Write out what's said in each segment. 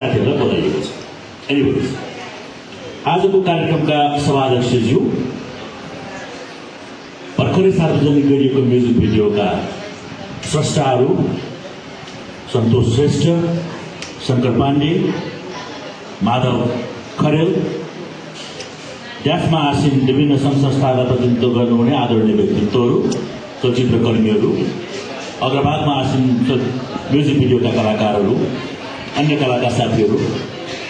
साथीहरूलाई बताइएको छ। एनिवेज, आजको कार्यक्रमका सभाध्यक्षज्यू, भर्खरै सार्वजनिक गरिएको म्युजिक भिडियोका स्रष्टाहरू सन्तोष श्रेष्ठ, शङ्कर पाण्डे, माधव खरेल, ड्याफमा आसीन विभिन्न सङ्घ संस्थालाई प्रतिनिधित्व गर्नुहुने आदरणीय व्यक्तित्वहरू, चलचित्रकर्मीहरू, अग्रभागमा आसीन म्युजिक भिडियोका कलाकारहरू, अन्य कलाकार साथीहरू,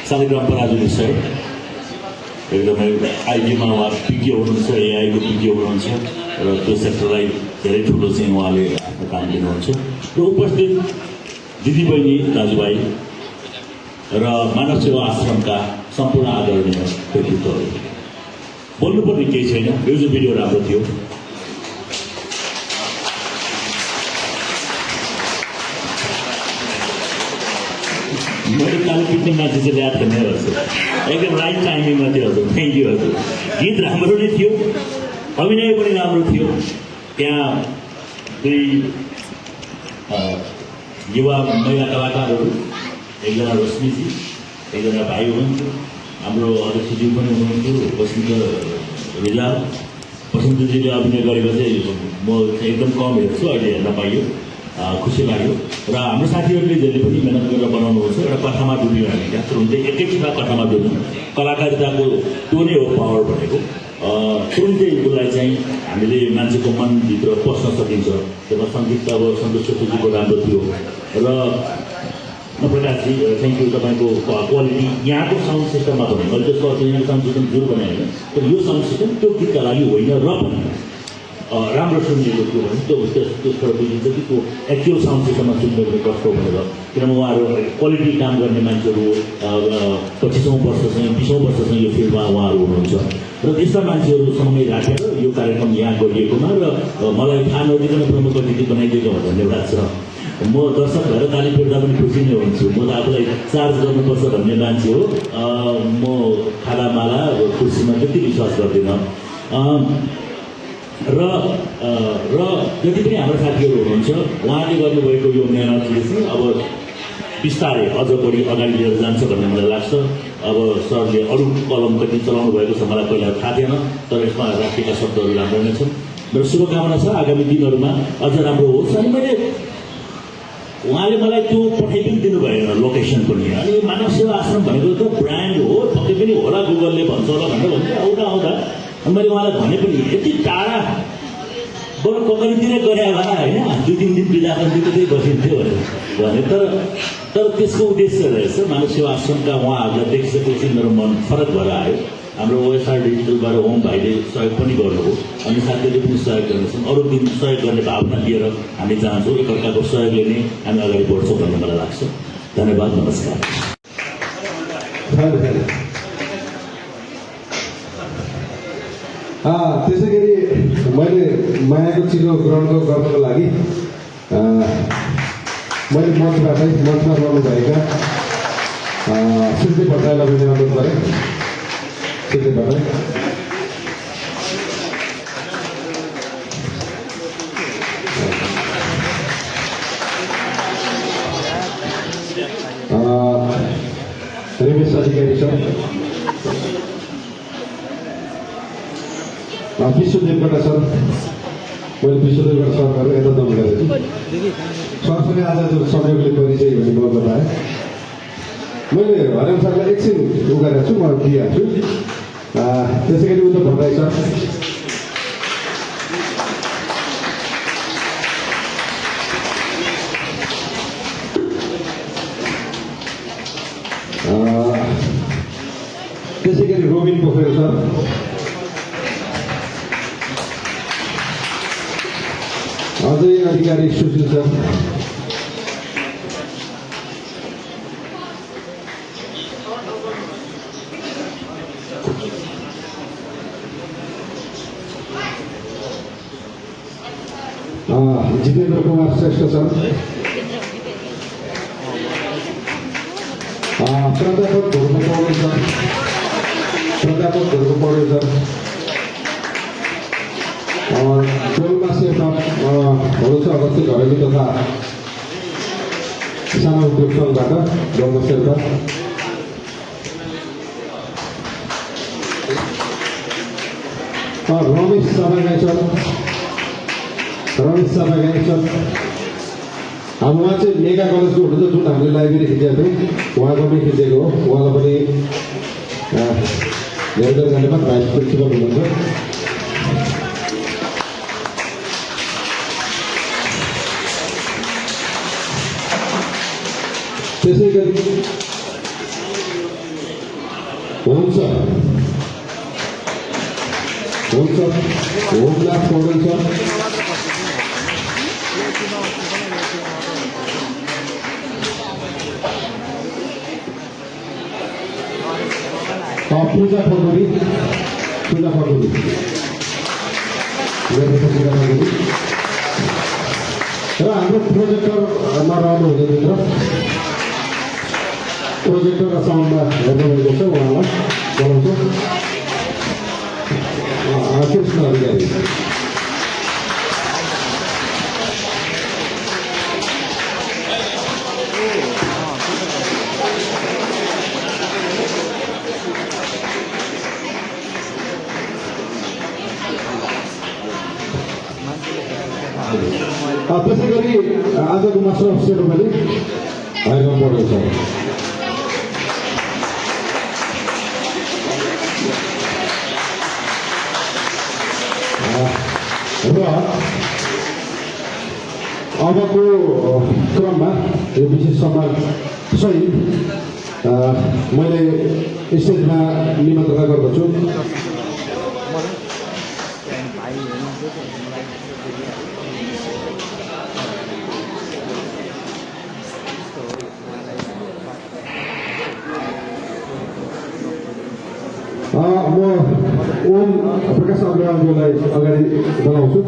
शालिग्राम पराजुली सर एकदमै आइटीमा उहाँ पिके हुनुहुन्छ, एआईको पिके हुनुहुन्छ र त्यो सेक्टरलाई धेरै ठुलो चाहिँ उहाँले आफ्नो काम दिनुहुन्छ र उपस्थित दिदीबहिनी दाजुभाइ र मानव सेवा आश्रमका सम्पूर्ण आदरणीय व्यक्तित्वहरू। बोल्नुपर्ने केही छैन, म्युजिक भिडियो राम्रो थियो। मैले कालो पिट्ने मान्छे चाहिँ याद गर्ने गर्छु, एकदम राइट टाइमिङमा थियो हजुर। थ्याङ्क यू हजुर। गीत राम्रो नै थियो, अभिनय पनि राम्रो थियो। त्यहाँ दुई युवा महिला कलाकारहरू, एकजना रश्मिजी, एकजना भाइ हुनुहुन्थ्यो, हाम्रो अध्यक्षज्यू पनि हुनुहुन्थ्यो वसन्त रिजाल। वसन्तजीले अभिनय गरेको चाहिँ म एकदम कम हेर्छु, अहिले हेर्न पाइयो, खुसी लाग्यो। र हाम्रो साथीहरूले जहिले पनि मेहनत गरेर बनाउनुहुन्छ, एउटा कथामा डुब्यौँ हामी त्यहाँ तुरुन्तै एकैछिनमा कथामा डुब्यौँ। कलाकारिताको त्यो नै हो पावर भनेको। तुरुन्तै उसलाई चाहिँ हामीले मान्छेको मनभित्र पस्न सकिन्छ। त्यसमा सङ्गीत त अब सन्तोष छेत्रीजीको राम्रो थियो र प्रकाशजी थ्याङ्क यू। तपाईँको क्वालिटी यहाँको साउन्ड सिस्टममा पनि, मैले त्यसको अर्थ यहाँको साउन्ड सिस्टम जुन भने होइन, तर यो साउन्ड सिस्टम त्यो गीतका लागि होइन र पनि राम्रो सुनिएको थियो भने त्यो त्यसबाट बुझिन्छ कि त्यो एक्चुअल साउन्ड सिस्टममा सुन्ने भने कस्तो भनेर। किनभने उहाँहरू क्वालिटी काम गर्ने मान्छेहरू 25औँ वर्षसँग 20औँ वर्षसँग यो फिल्डमा उहाँहरू हुनुहुन्छ र त्यस्ता मान्छेहरूसँगै राखेर यो कार्यक्रम यहाँ गरिएकोमा र मलाई थाहा नदिकन प्रमुख अतिथि बनाइदिएको धन्यवाद छ। म दर्शक भएर ताली फेर्दा पनि खुसी नै हुन्छु। म त आफूलाई चार्ज गर्नुपर्छ भन्ने मान्छे हो। म खादामाला कुर्सीमा त्यति विश्वास गर्दिनँ। र जति पनि हाम्रो साथीहरू हुनुहुन्छ उहाँले गर्नुभएको यो मेहनतले चाहिँ अब बिस्तारै अझ बढी अगाडि लिएर जान्छ भन्ने मलाई लाग्छ। अब सरले अरू कलम कति चलाउनु भएको छ मलाई पहिला थाहा थिएन, तर यसमा राखेका शब्दहरू राम्रो नै छन्। मेरो शुभकामना छ आगामी दिनहरूमा अझ राम्रो होस्। अनि मैले उहाँले मलाई त्यो पठाइ पनि दिनुभएन लोकेसन पनि। अनि मानव सेवा आश्रम भनेको त ब्रान्ड हो, पक्कै पनि होला गुगलले भन्छ होला भनेर भन्दै आउँदा मैले उहाँलाई भने पनि यति टाढा बरु ककरीतिरै गरे भए होइन, 2-3 दिन बिदा त्यतै बसिन्थ्यो भने। तर त्यसको उद्देश्य रहेछ मानव सेवा आश्रमका उहाँहरूलाई देखिसकेपछि मेरो मन फरक भएर आयो। हाम्रो ओएसआर डिजिटलबाट ओम भाइले सहयोग पनि गर्नुभयो, अनि साथीहरूले पनि सहयोग गर्नेछन्। अरू दिन सहयोग गर्ने भावना लिएर हामी जान्छौँ, एकअर्काको सहयोगले नै हामी अगाडि बढ्छौँ भन्ने मलाई लाग्छ। धन्यवाद, नमस्कार। त्यसै गरी मैले मायाको चिलो ग्रहण गर्नको लागि मैले मञ्चमा गर्नुभएका सिद्धि भट्टराईलाई पनि अनुरोध गरेँ। सिद्धि भट्टराई, रमेश अधिकारी सर, विश्वदेवबाट सर, मैले विश्वदेवबाट सरहरू यता दम गरेको छु। सरसँगै आज संयोगले परिचय भन्ने म बताएँ। मैले हरिम सरलाई एकछिन उ गरेको छु, म दिइहाल्छु। त्यसै गरी उता भट्टराई सर, त्यसै गरी रोबिन पोखरेल सर, अजय अधिकारी सुशील सर, जितेन्द्र कुमार श्रेष्ठ सर, प्राध्यापक धर्म पौडेल सर, डोल्मा सेवा हुनुहुन्छ अवस्थित घरेलु तथा सानो उद्योग सङ्घबाट डोल्मा शेर्पा, रमेश साबागाई सर अब उहाँ चाहिँ मेगा कलेजको हुनुहुन्छ जुन हामीले लाइब्रेरी खिचेको थियौँ उहाँको पनि खिचेको हो उहाँलाई पनि धेरै धेरै धन्यवाद भाइस प्रिन्सिपल हुनुहुन्छ त्यसै गरी हुन्छ होमनाथ पौडेल सर पूजा फर्गुनी र हाम्रो प्रोजेक्टरमा रहनु हुँदैन प्रोजेक्टर र साउन्डमा हेर्नुभएको छ उहाँलाई बोलाउँछु कृष्ण अधिकारी त्यसै गरी आजको master of ceremony harem Paudel छ र अबको क्रममा यो विशेष सम्मान सहित मैले स्टेजमा निमन्त्रणा गर्दछु म ओम प्रकाश अग्रवालज्यूलाई अगाडि बोलाउँछु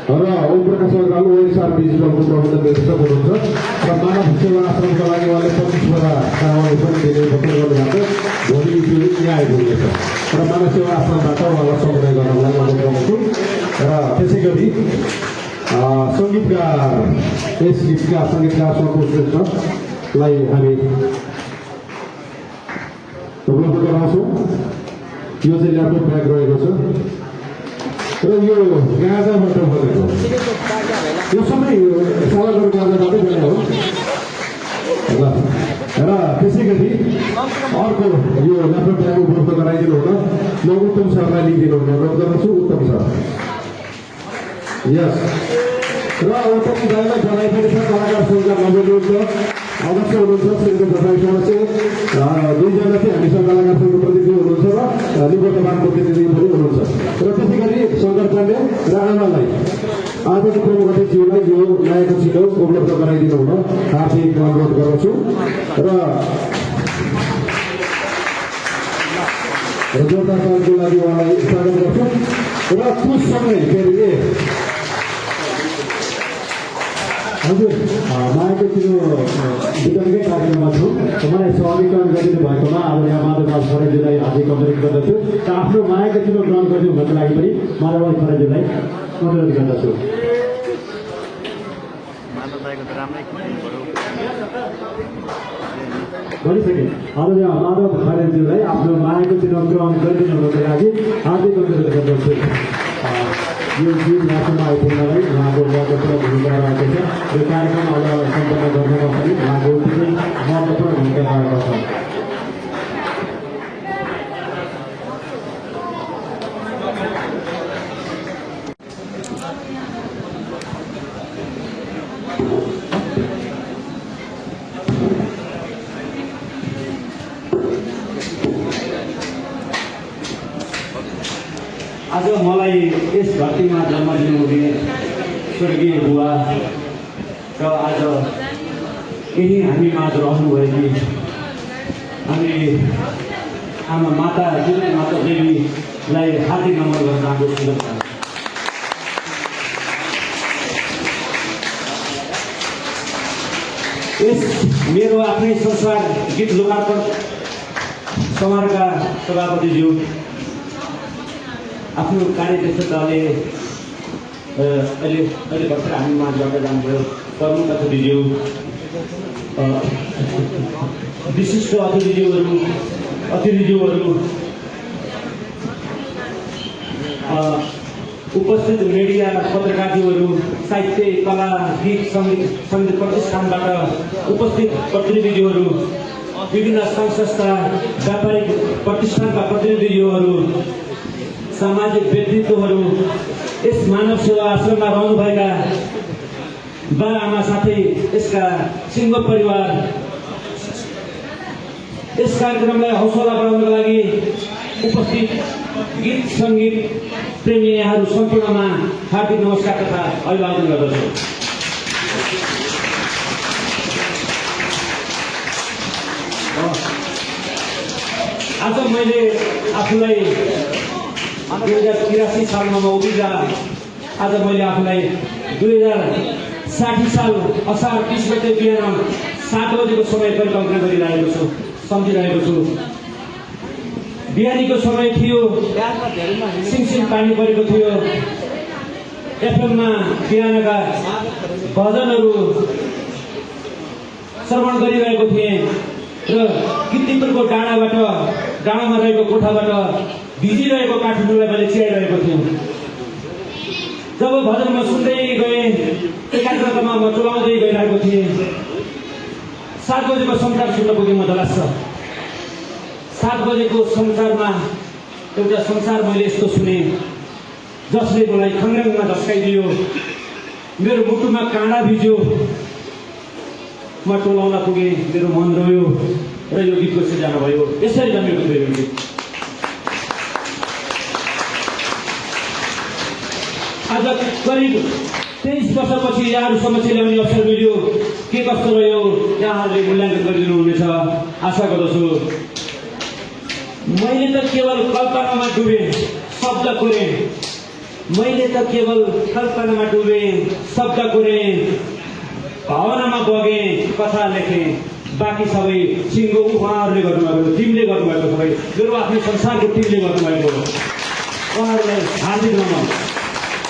र ओम प्रकाश अग्रवाल ओएसआर डिजिटलको प्रबन्ध निर्देशक हुनुहुन्छ र मानव सेवा आश्रमका लागि उहाँले 25 वटा सामानहरू पनि दिने वचन गर्नुभएको भोलि यहाँ आइपुग्नेछ र मानव सेवा आश्रमबाट उहाँलाई सम्बोधन गर्नको लागि अनुरोध गर्दछु र त्यसै गरी सङ्गीतकार यस गीतका सङ्गीतकार सन्तोष श्रेष्ठलाई हामी उपलब्ध गराउँछौँ यो चाहिँ ल्यापटप ब्याग रहेको छ र यो गाजाबाट बनेको यो सबै सालको गाजाबाटै बनेको हो ल र त्यसै गरी अर्को यो ल्यापटप ब्याग उपलब्ध गराइदिनु हुन म उत्तम सरलाई लिइदिनु हुन अनुरोध गर्दछु उत्तम सर यस र उत्तम दाइलाई बधाई पनि छ कलाकार सङ्घका नवनियुक्त अध्यक्ष हुनुहुन्छ श्रीको बधाईसँग चाहिँ दुईजना चाहिँ हामीसँग कलाकार सङ्घको प्रतिनिधि हुनुहुन्छ र निवर्तमान प्रतिनिधि पनि हुनुहुन्छ र त्यसै गरी शङ्कर पाण्डे र आमालाई आजको प्रमुख अतिथिज्यूलाई यो नयाँको छिटो उपलब्ध गराइदिनु हुन हार्दिक अनुरोध गर्दछु र जोरदार तालीको लागि उहाँलाई स्वागत गर्छु र त्यससँगै फेरि हजुर मायाको चिनो वितरणकै कार्यक्रममा छु मलाई सहरीकरण गरिदिनु भएकोमा अब यहाँ माधव खरेलज्यूलाई हार्दिक अनुरोध गर्दछु र आफ्नो मायाको चिनो ग्रहण गरिदिनु भन्नको लागि पनि माधव खरेलज्यूलाई अनुरोध गर्दछु भनिसकेँ अब यहाँ माधव खरेलज्यूलाई आफ्नो मायाको चिनो ग्रहण गरिदिनु हुनको लागि हार्दिक अनुरोध गर्दछु यो गीत यहाँसम्म आइपुग्नलाई उहाँको महत्त्वपूर्ण भूमिका रहेको छ यो कार्यक्रम अब सम्पन्न गर्नमा पनि उहाँको उत्तिकै महत्त्वपूर्ण भूमिका रहेको छ आज मलाई यस धरतीमा जन्म दिनुहुने स्वर्गीय बुवा र आज यही हामी माझ रहनुभएकी हामी आमा माता जुन माता देवीलाई हार्दिक नमन गर्न चाहन्छु यस मेरो आफ्नै संसार गीत लोकार्पण समारोहका सभापतिज्यू आफ्नो कार्यक्षेत्रले अहिले भर्खर हामी माझबाट जानुभयो प्रमुख अतिथिज्यू विशिष्ट अतिथिज्यूहरू उपस्थित मिडिया पत्रकारज्यूहरू साहित्य कला गीत सङ्गीत प्रतिष्ठानबाट उपस्थित प्रतिनिधिज्यूहरू विभिन्न सङ्घ संस्था व्यापारिक प्रतिष्ठानका प्रतिनिधिज्यूहरू सामाजिक व्यक्तित्वहरू यस मानव सेवा आश्रममा रहनुभएका बा आमा साथै यसका सिङ्गो परिवार यस कार्यक्रमलाई हौसला बढाउनका लागि उपस्थित गीत सङ्गीत प्रेमी यहाँहरू सम्पूर्णमा हार्दिक नमस्कार तथा अभिवादन गर्दछु। आज मैले आफूलाई 2083 सालमा म उभिँदा आज मैले आफूलाई 2060 साल असार 30 गते बिहान 7 बजेको समय परिकल्पना गरिरहेको छु, सम्झिरहेको छु। बिहानीको समय थियो, सिमसिम पानी परेको थियो। एफएममा बिहानका भजनहरू श्रवण गरिरहेको थिएँ र किर्तिपुरको डाँडामा रहेको कोठाबाट भिजिरहेको काठमाडौँलाई मैले चियाइरहेको थिएँ। जब भजन म सुन्दै गएँ, एकाग्रतामा म चलाउँदै गइरहेको थिएँ। 7 बजेको संसार सुन्न पुगेँ म दलास्स। 7 बजेको संसारमा एउटा संसार मैले यस्तो सुने जसले मलाई खङ्ग्याङमा धस्काइदियो, मेरो मुटुमा काँडा भिज्यो। म टोलाउन पुगेँ, मेरो मन रोयो र यो गीतको सिर्जना भयो। यसरी जन्मेको थियो यो गीत। आज करिब 23 वर्षपछि यहाँहरू समक्ष ल्याउने अवसर मिल्यो। के कस्तो रह्यो यहाँहरूले मूल्याङ्कन गरिदिनुहुनेछ आशा गर्दछु। मैले त केवल कल्पनामा डुबेँ, शब्द कोरेँ। मैले त केवल कल्पनामा डुबेँ, शब्द कोरेँ, भावनामा बगेँ, कथा लेखेँ। बाँकी सबै सिङ्गो उहाँहरूले गर्नुभएको, टिमले गर्नुभएको, सबै मेरो आफ्नै संसारको टिमले गर्नुभएको। उहाँहरूलाई हार्दिक नमन।